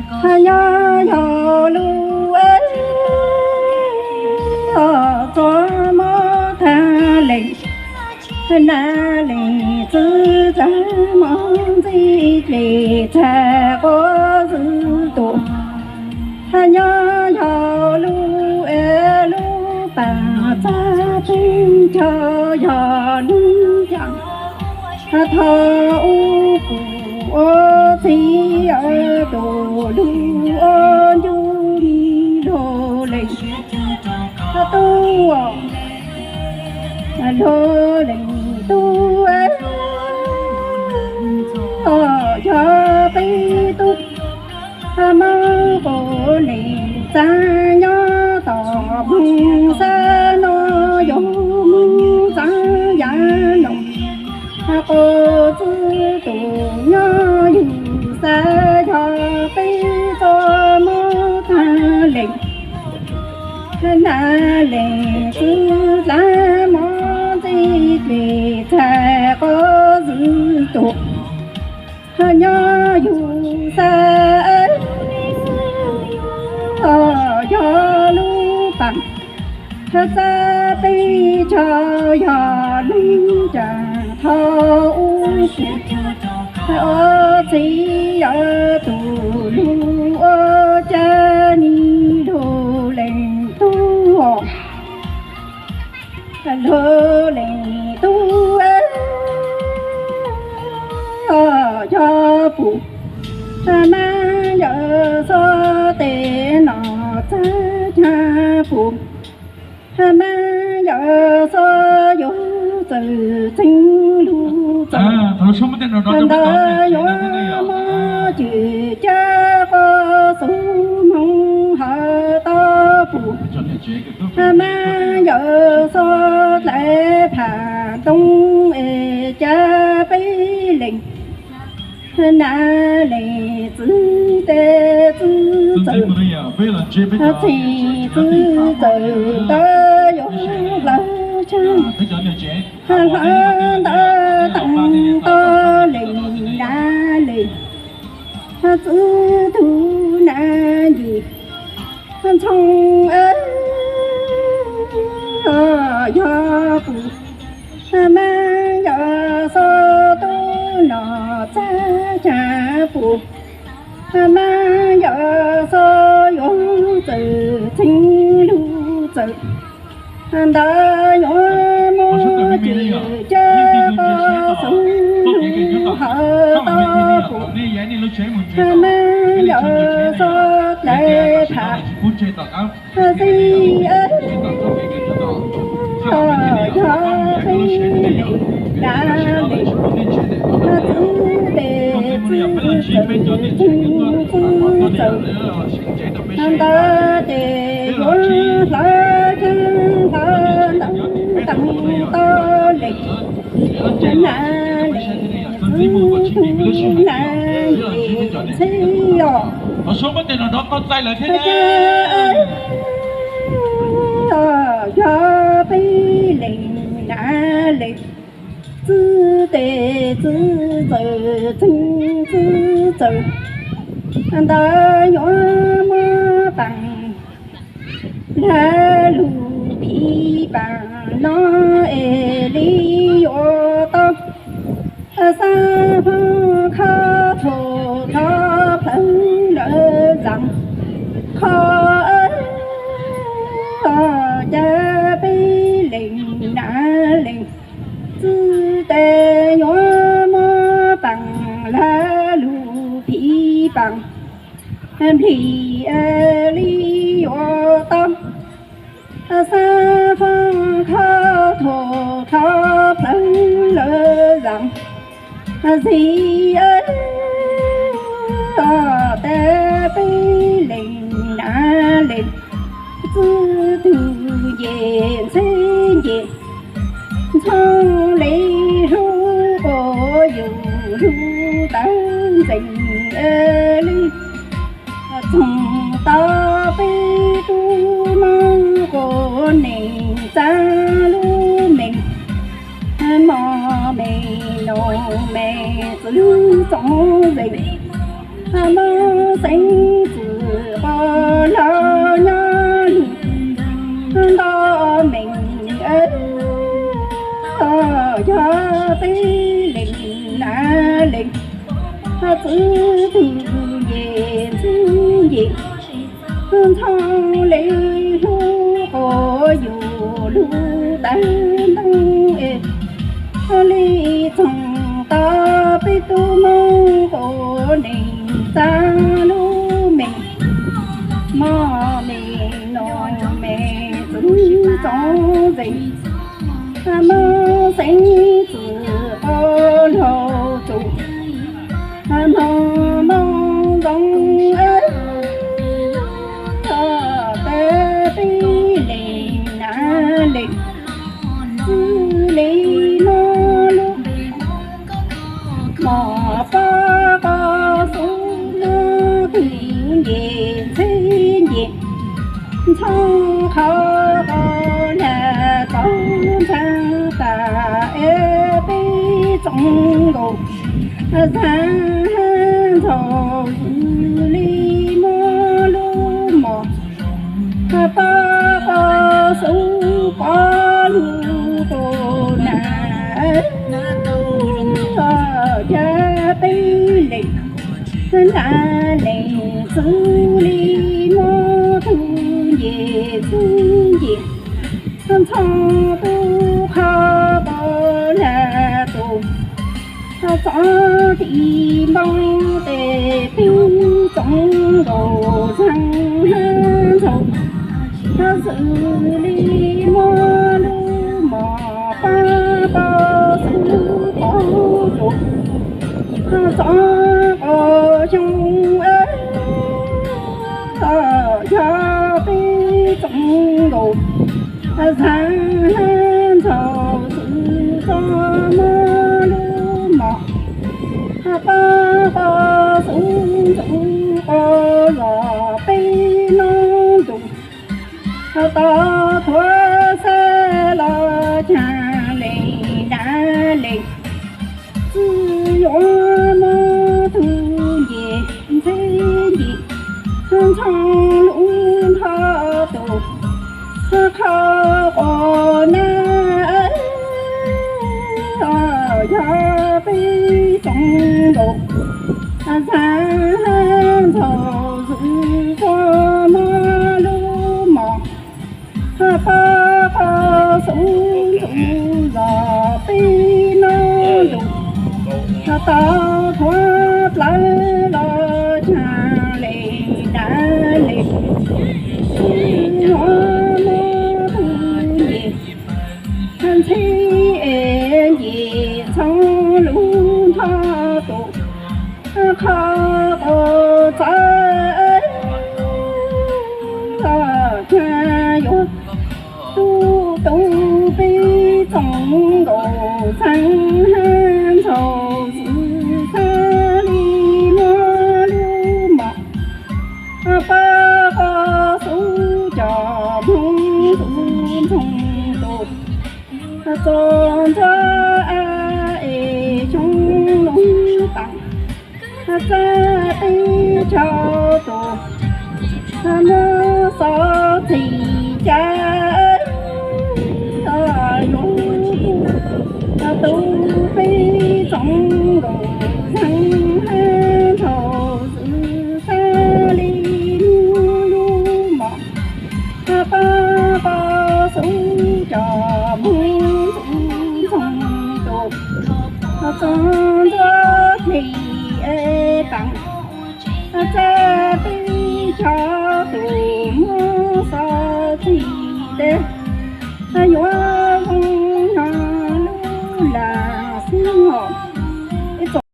Nyob yog lub txoj mob tag lees, nas lees txwv tag mob ntxi ces txhais quav zwm tuam. Nyob yog lub, lub pas txaj peb chaw yog neeg cas, thov ub pum ua txiv tus lug ua ncuj lug lees tub, lug lees tub, yog peb tub Hmoob quav lees txav nyob tom Hmoob Xab no, yog Hmoob Xab yav no, quav zwm tuam nyob yug xav yog peb txoj mob tag lees, nas lees txwv tag mob ntxi ces txhais quav zwm tuam nyob yug xav yog lub pas txaj peb chaw yog neeg cas, thov ub pum ua txiv tus lug ua cas ni lug lees tub, lug lees tub, yog pum mab yawm xov tes nom txag cag pum mab yawm xov yuav txwv txheej lug txawm, ntawd yuav muab cwm cab quaj xub hmoov hawm tau pum mab yawm xov dlais pham ntoo es cab peb lees, nas lees txwv tes txwv txawm, txheej txwv txawm ntawd yuav hlawv tshaj, hlawv ntawd teem tau lees, nas lees txwv tug nas ncim ntxhoo, yog pum mab yawm xov tub nom txag cag pum mab yawm xov yuav txwv txheej lug txawm, ntawd yuav muab cwm cab quaj xub hmoov hawm tau pum mab yawm xov dlais pham ntoo es cab peb lees, nas lees txwv tes txwv txawm, txheej txwv txawm, ntawd ces yuav hlawv cag hlawv ntawd teem tau lees, nas lees txwv tug nas ncim ntxhee os. Yog peb lees, nas lees txwv tes txwv txawm, txheej txwv txawm, ntawd yuav muab paas hlawv lug phiv paas no es li yuav tau, xab foob khov thuam thov plawv lawv zaam kho, cab peb lees, nas lees txwv tes yuav muab paas hlawv lug phiv paas nplhis li yuav tau, xab foob khov thuam thov plawv lawv zaam zim, cab peb lees, nas lees txwv tug nce ntxhee nce, ntxhoo li hlub quas yug lug tawv ntxees li, txhoov tau peb tub Moob quas nees txav lub meej, mos meej noog meej txwv txoov zeej, mos xeeb Mog me no me txwv txoov zeeg, mog xeeb txwv qos laug tus, mog mog zoo peb peb leeg na leej, xws li mog lub mog pab qos xub mog tug nce ntxheb nce, ntxhoo qhov qos lag txaus ntshai tas es peb txoov nkaus zag ntxhov xws li mog lub mog pab qos xub pov lug tus na, yog peb leeg nra leej xws li mog tug nce ntxheb nce, ntxhoo tub qhov qos lag tus, txov ti npoo tes peb txoov nkaus zag ntxhov xws li mog lub mog pab qos xub pov lug tus, txov qos xyoo yog peb txoov nkaus zag ntxhov xws li mog lub mog pab qos xub ntxhov qos los peb noob tus, tau thuav xab los caag leej nra leej, txwv yuav mog tug nce ntxheb nce, ntxhoo lub nrho tus, qhov quas na yog peb txoov nkaus zag ntxhov xws li mog lub mog pab qos xub ntxhov los peb noob tus, tau thuav plawv los caag leej nra leej, txwv yuav mog tug nce ntxheb nce, ntxhoo lub nrho tus, qhov quas txawv caag yuav tu tu peb txoov nkaus zag ntxhov xws li mog lub mog pab qos xub cov moog txwv ntxhoo tus, txog ntxov es xyoo lub taam, txawj peb cov tus, muab xov txim cas yuav tu peb txoov nkaus zag ntxhov xws li mog lub mog pab qos xub cov moog txwv ntxhoo tus, txog ntxov txij es taam, txawj peb cov tus muab xov txim tes yuav